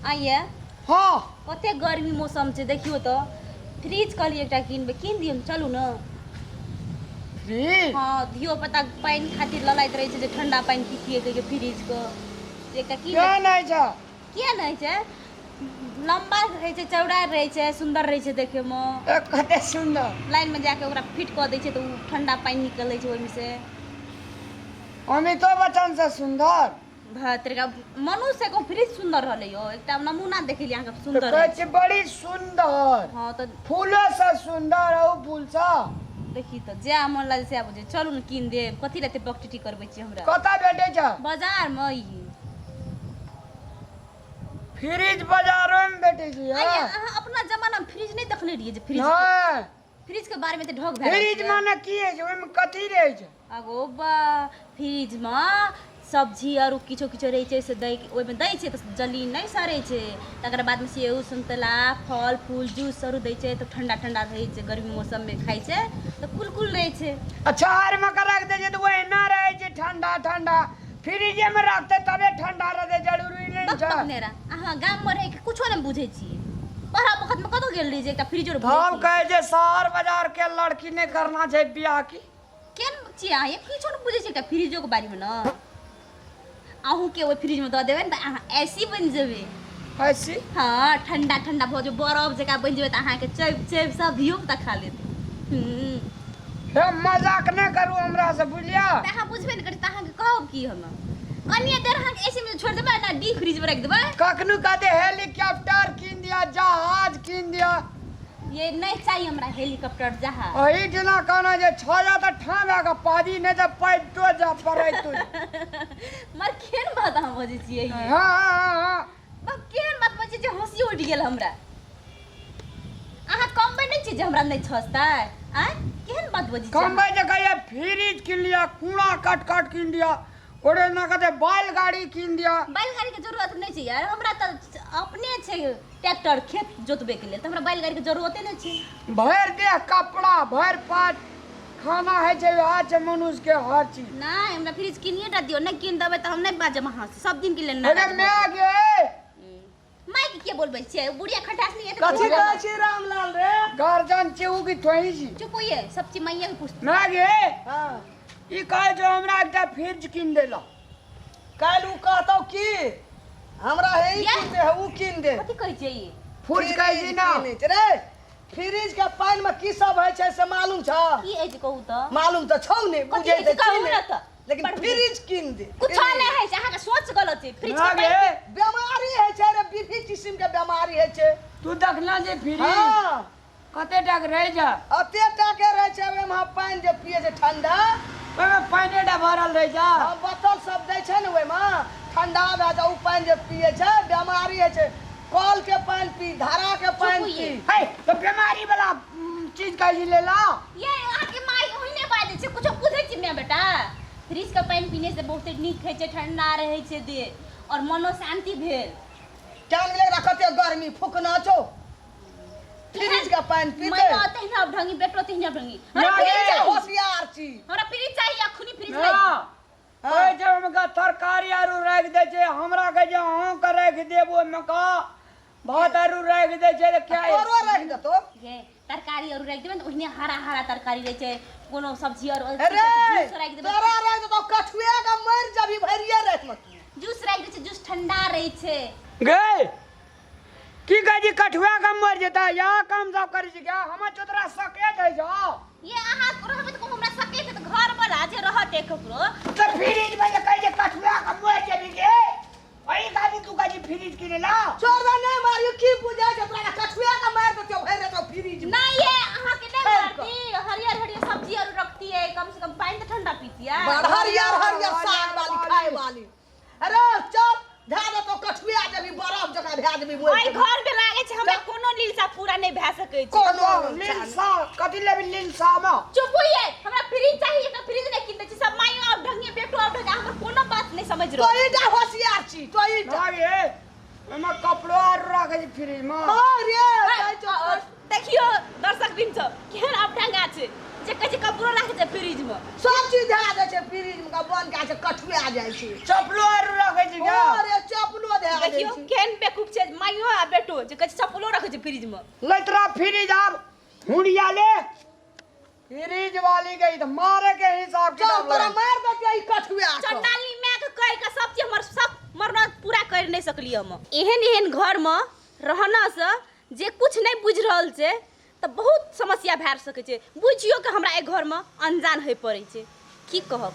आइए। हाँ। कते गर्मी मौसम छै, देखियौ तऽ। फ्रिज कहलियै एकटा किनबै, कीन दियौ ने, चलू ने। फ्रिज? हँ, धियो पुता पानि खातिर ललाइत रहै छै जे ठंडा पानि पीतियै कहिके, फ्रिज के एकटा कीन। किया नहि छै? किया नहि छै? लम्बा रहै छै, चौड़ा रहै छै, सुन्दर रहै छै देखैमे। ए, कते सुन्दर। लाइनमे जाके ओकरा फिट कऽ दै छै तऽ ओ ठंडा पानि निकलै छै ओहिमे से। अमितो बच्चन से सुन्दर। भतरिका मनुष्य को फ्रिज सुन्दर रहलै यौ, एकटा नमूना देखेलियै अहाँके। तऽ सुन्दर कहै रहै छै बड़ी सुन्दर। हँ तऽ फूलो से सुन्दर औ फूल से। देखी तऽ, जएह मन लागै सएह बुझै। चलू ने, कीन देब। कथी लए एते बकटिटी करबै छी हमरा? कतऽ भेटै छै? बाजारमे ई। फ्रिज बाजारो मे भेटै छै? आइ अहाँ अपना जमानामे फ्रिज नहि देखने रहियै जे फ्रिज? नहि। फ्रिज के बारे मे तऽ ढोक भए गेल फ्रिज छै। माने की होइ छै? ओहिमे कथी रहै छै? अगो बा, फ्रिजमे सब्जी आर किछो किछो रहै छै, से दै ओहिमे दै छै तऽ जल्दी नहि सड़ै छै। तकर बादमे सेब, संतला, फल फूल, जूस आर दै छै तऽ ठंडा ठंडा रहै छै। गर्मी मौसममे खाइ छै तऽ कुल कुल रहै छै। अच्छा, आरमे के राखि दै छै तऽ ओहिना रहै छै ठंडा ठंडा? फ्रिजे मे राखतै तबे ठंडा रहतै, जरूरी नहि बक छै। बकनेरा, अहाँ गाममे रहि के कुछो नहि बुझै छियै। पढ़ा बखतमे कतऽ गेल रही जे एकटा फ्रिजो हम कहै छै शहर बाजार के लड़की नहि करना छै बियाह की। केहन छियै अहाँ ये, किछो नहि बुझै छियै एकटा फ्रिजोके बारेमे ने। अहूँके ओहि फ्रिजमे दऽ देबै ने तऽ अहाँ ऐसी बनि जेबै। ऐसी? हँ, ठंडा ठंडा भऽ जेबै, बरफ जकाँ बनि जेबै, तऽ अहाँके चैप चैप सब धियो पुता खा लेत। हूँ। हे, मजाक नहि करू हमरा से, बुझलियै? तऽ अहाँ बुझबे नहि करी तऽ अहाँके कहब की हम? कनिए देर अहाँके एसी मे छोड़ि देबै ने, डीप फ्रिज मे राखि देबै। कखनो कहते हेलीकॉप्टर कीन दिया, जहाज कीन दिया। ये नहीं चाहिए हमरा हेलीकॉप्टर जहाज। अही जेना कहना जे छह जा तऽ ठाँ भए कऽ पादी, नहि तऽ पैतो जा पड़ैतो। मर केहन बात अहाँ बजै छियै ये? हँ हँ हँ। बा, केहन बात बजै छियै, हँसी उठि गेल हमरा। अहाँ कमबै नहि छियै जे हमरा नहि छजतै? आँय, केहन बात बजै छियै अहाँ? कमबै जे कहिए फ्रिज कीन लिअ, कूड़ा कट कट कीन दिअ, ओरे ना कहते बैलगाड़ी कीन दिअ। बैलगाड़ीके जरूरत नहि छै यार, हमरा तऽ अपने छै ट्रैक्टर खेत जोतबैके लेल, तऽ हमरा बैलगाड़ीके जरूरते नहि छै। भरि देह कपड़ा, भरि पाट खाना होइ छै, वएह छै मनुष्यके हर चीज। नहि, हमरा फ्रिज किनिए टा दियौ। नहि कीन देबै तऽ हम नहि बाजब अहाँसँ, सब दिनके लेल अरे नाराज भऽ माय गे। जायब। मायके किए बोलबै छियै? बुढ़िया खटास नहि हेतै। कथी कहै छी रामलाल रे? गार्जियन छी ओ की तोही छी? चुप होइए, सब चीज माइए के पूछते। माय गे। हाँ। ई कहै छै हमरा एकटा फ्रिज कीन देला। काल्हि उ कहतौ की हमरा हे ई ये? कीन दे, हे उ कीन दे। कथी कहै छियै ई? फ्रिज कहै छी ना। कीनै छै रे। फ्रिज के पानि में की सब होइ छै से मालूम छ? की अछि कहू तऽ? मालूम तऽ छौ ने। कथी बुझै अछि तऽ कहू छी ने ने तऽ। लेकिन बड़ बुझै। फ्रिज कीन दे। कुछो नहि होइ छै, अहाँके सोच गलत छै। फ्रिज ना के गे। पानि बेमारी होइ छै रे, विभिन्न किसिम के बेमारी होइ छै। तू देखना जे फ्रिज हाँ। कते टाक रहि जा? अते टाके रहै छै ओहिमे, हम पानि जे पियै छै ठंडा। ओहिमे पानि टा भरल रहै छै। हम बोतल सब दै छै ने, ओहिमे ठंडा भए जाए, ओ पानि जे पियै छै बेमारी होइ छै। कल के पानि पी, धारा के पानि पी। हे, तऽ बेमारी वाला चीज कहै छी लेला। ये अहाँके माय ओहिने बाजै छै, कुछो बुझै छी माय बेटा? फ्रिज के पानि पीने से बहुते नीक होइ छै, ठंडा रहै छै देह और मनो शान्ति भेल। केहन गेलै एकरा, कते गर्मी फुकना छौ, फ्रिज के पानि पीते। मैं तहिना ढंगी, बेटो तहिना ढंगी। हमरा ना फ्रिज गे। चाही। होशियार छी। हमरा फ्रिज चाही, अखनी फ्रिज ना। लाई। कहै छै ओहिमे का तरकारी आरू राखि दै छै, हमरा कहै छै अहूँके राखि देब, ओहिमे का भात आरू राखि दै छै तऽ क्या? तोरो राखि देतौ। ये तरकारी आरू राखि देबै ने तऽ ओहिने हरा हरा तरकारी रहै छै, कोनो सब्जी आरू अरे जूस राखि देबै। तोरा राखि देतौ, कछुए के मरि जबी भरिए रातिमे तू। जूस राखि दै छै, जूस ठंडा रहै छै। गे, की कहै छी कठुआ के मरि जेतै? या काम सब करै छी क्या? हमर चोतरा सकेत है छौ। ये अहाँ रहबै तऽ हमरा सके छै तऽ घर वाला जे रहतै ककरो। तऽ फ्रिज में जे कहै छै कठुआ के मरि जेबी गे, ओही खातिर तू कहै छी फ्रिज किनै ला? छोड़ दे, नहीं मारियो। की बुझै छै तोरा, कछुए के मारि देतौ, भरि देतौ फ्रिज में। नहीं ये अहाँ के नहीं छोड़ि कऽ। मारती, हरियर हरियर सब्जी आरू रखती है, कम से कम पानि तऽ ठंडा पीतियै। बड़ हरियर हरियर साग वाली खाय वाली। अरे चल, धए देतौ, कछुआ जेबी, बरफ जकाँ भए जेबी, मरि ओहि जेबी। घर में लागे छै हमरा कोनो लीलसा पूरा नहीं भए सकै छै। कोनो लीलसा कथी लेबी लीलसा में? चुप होइए, हमरा फ्रिज चाहिए, एकटा फ्रिज नहीं कीन दै छी। सब माइयो आब ढंगे, बेटो आब ढंगे, हमर कोनो बात नहीं समझ रहल। तोही टा होशियार छी, तोही टा। ना गे, ओहिमे कपड़ो आर राख। राखै छै फ्रिज में? अरे जाइ छौ। देखियो दर्शक बिन सब केहन अबढंगा छै जे कहै छै कपड़ो राखै छै फ्रिज में। सब चीज धए दै छै फ्रिज में, बन के छै, कठुआ जाइ छै। चप्पलो आर राखै छै क्या? अरे चप्पलो धए दै देखियो छै। केहन बेवकूफ छै माइयो आ बेटो जे कहै छै चप्पलो राखै छै फ्रिज में। लैतरा फ्रिज आब हुंडिया ले फ्रिज वाली गई तो मारे के हिसाब चल किताब तोरा लगे। मार देतियै ई कठुआ के। चंडालनी माय के कहि के सब चीज हमर सब मरना पूरा कर नहीं सकली हम। एहन एहन घर में रहना से जे कुछ नहीं बुझि रहल छै तऽ बहुत समस्या भए सकै छै। बुझियो के हमरा एहि घर में अनजान होय पड़ै छै, की कहब।